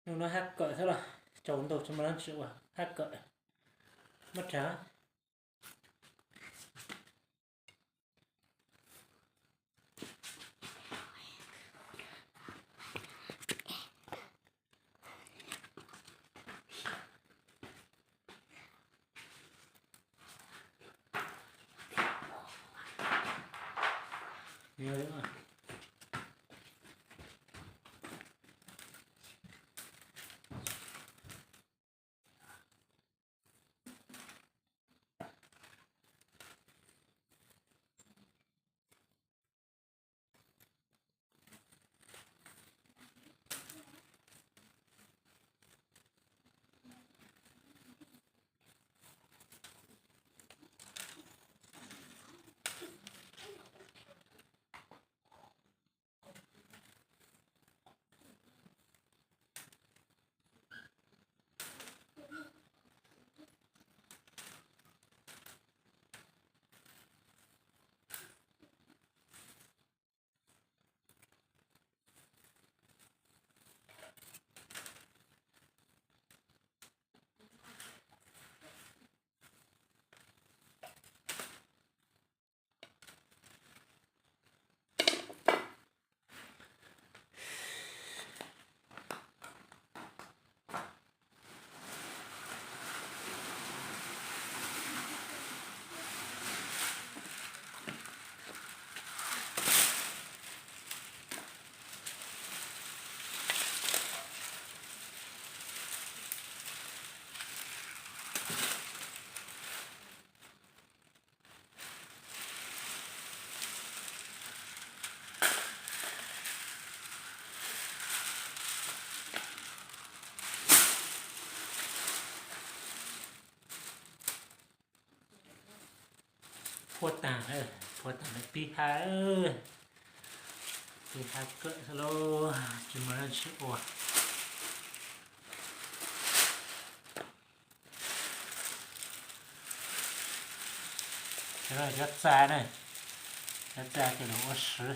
Hnub no hab kawm xwb los tsaus ntuj tsis muaj dab tsi ua, hab kawm. Muab rhav. Phua taag, phua taag lawm pib hab, pib hab kawm xwb lauj, tsis muaj dab tsi ua. Cov txaij na, cov txaij ces lug ua swv.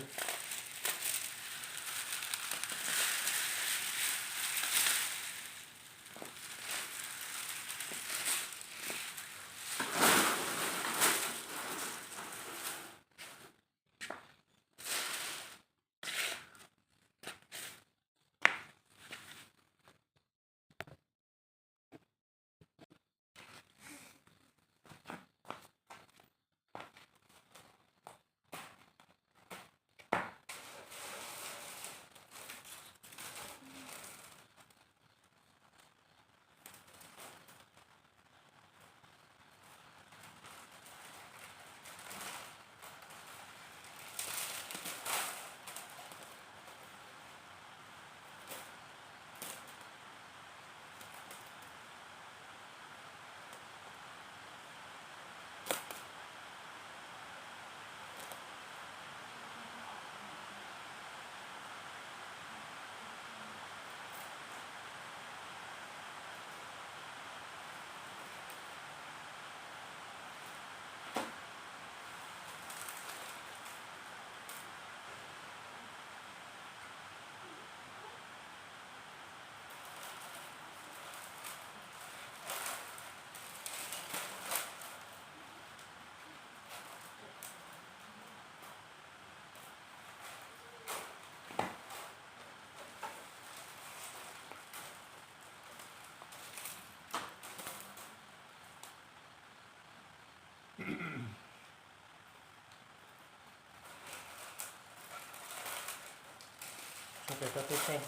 Tso peb saib,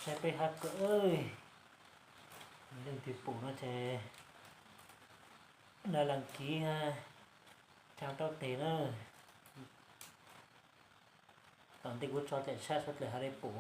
saib peb hab kawm, leej twg pum no ces dam lees kib, thaab taub tes na. Tom ntej kuv tso tawm tshaj suav dlawg has le pum.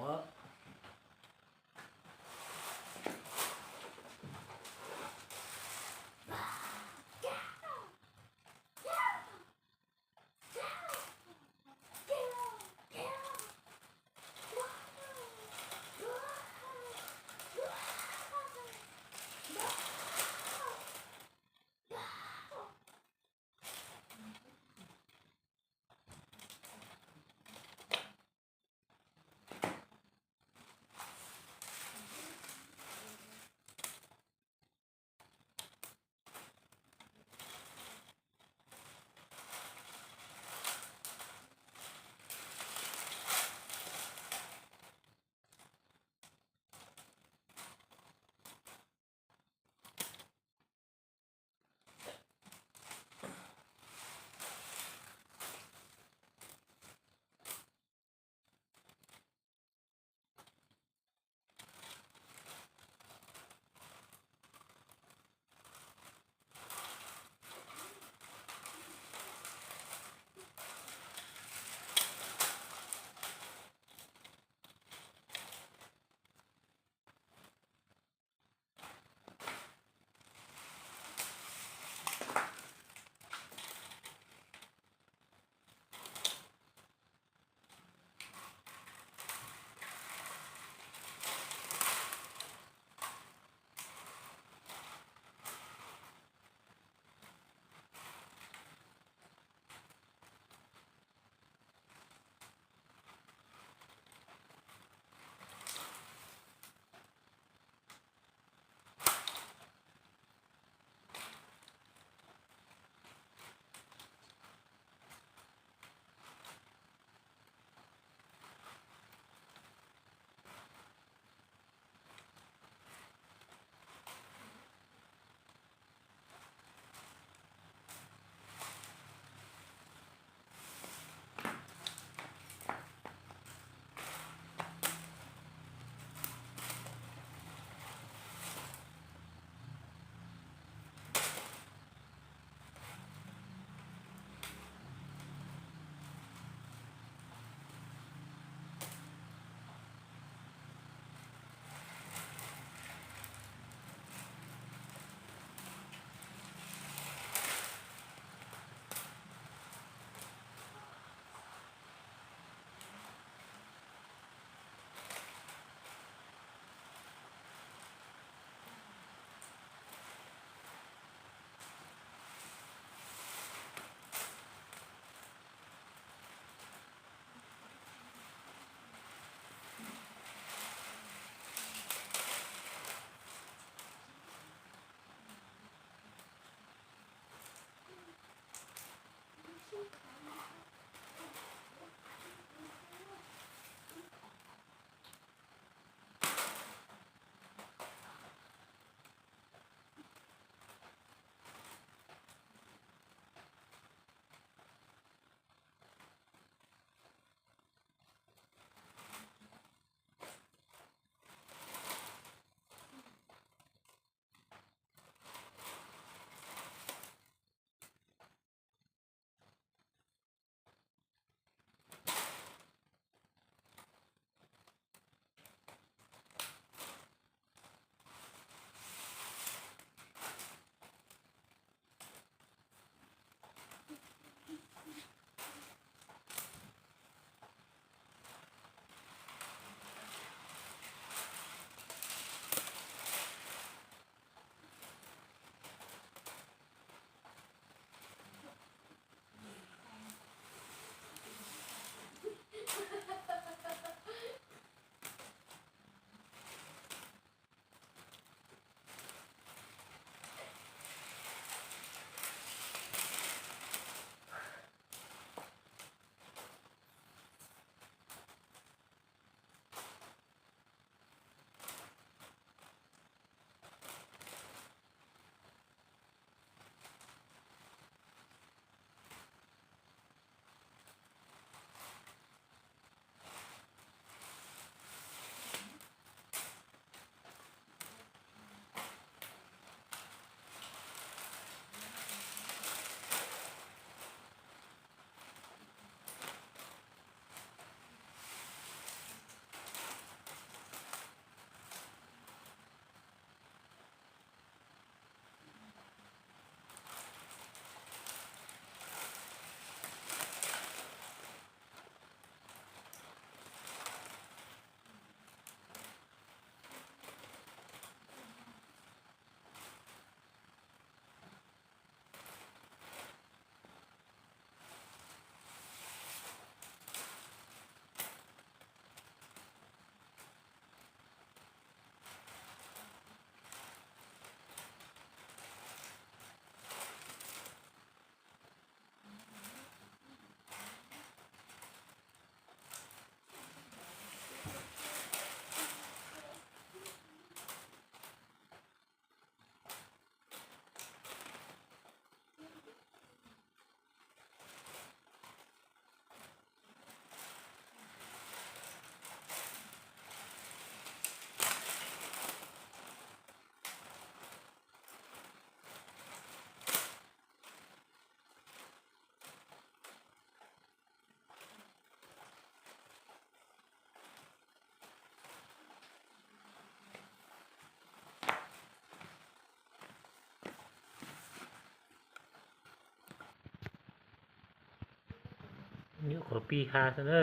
Nyuam qhuav pib ha xwb na.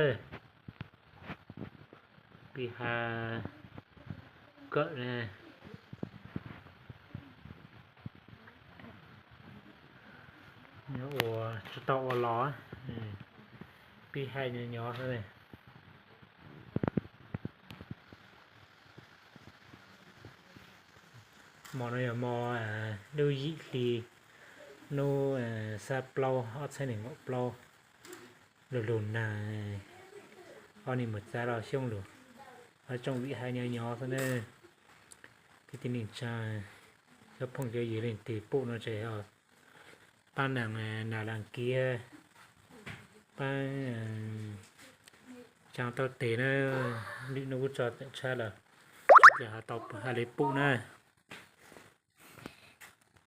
Pib ha kawm na. Ua tsis tau ua los, pib ha nyob nyob xwb. Hmo no yog hmo lub yim hli, hnub xab plaub ob txhiab nees nkaum plaub, lug lug nag, ob neeg mus txav los xyoob lug, ob tsoom vim ha nyob nyob xwb na. Kwv tij neej tsa, cov phooj cov ywg leej twg pum no ces pab nees nas las kiv, pab tsaa tau tes na, lwm hnub kuv tso tawm tshab los tsis ha tau ha le pum na.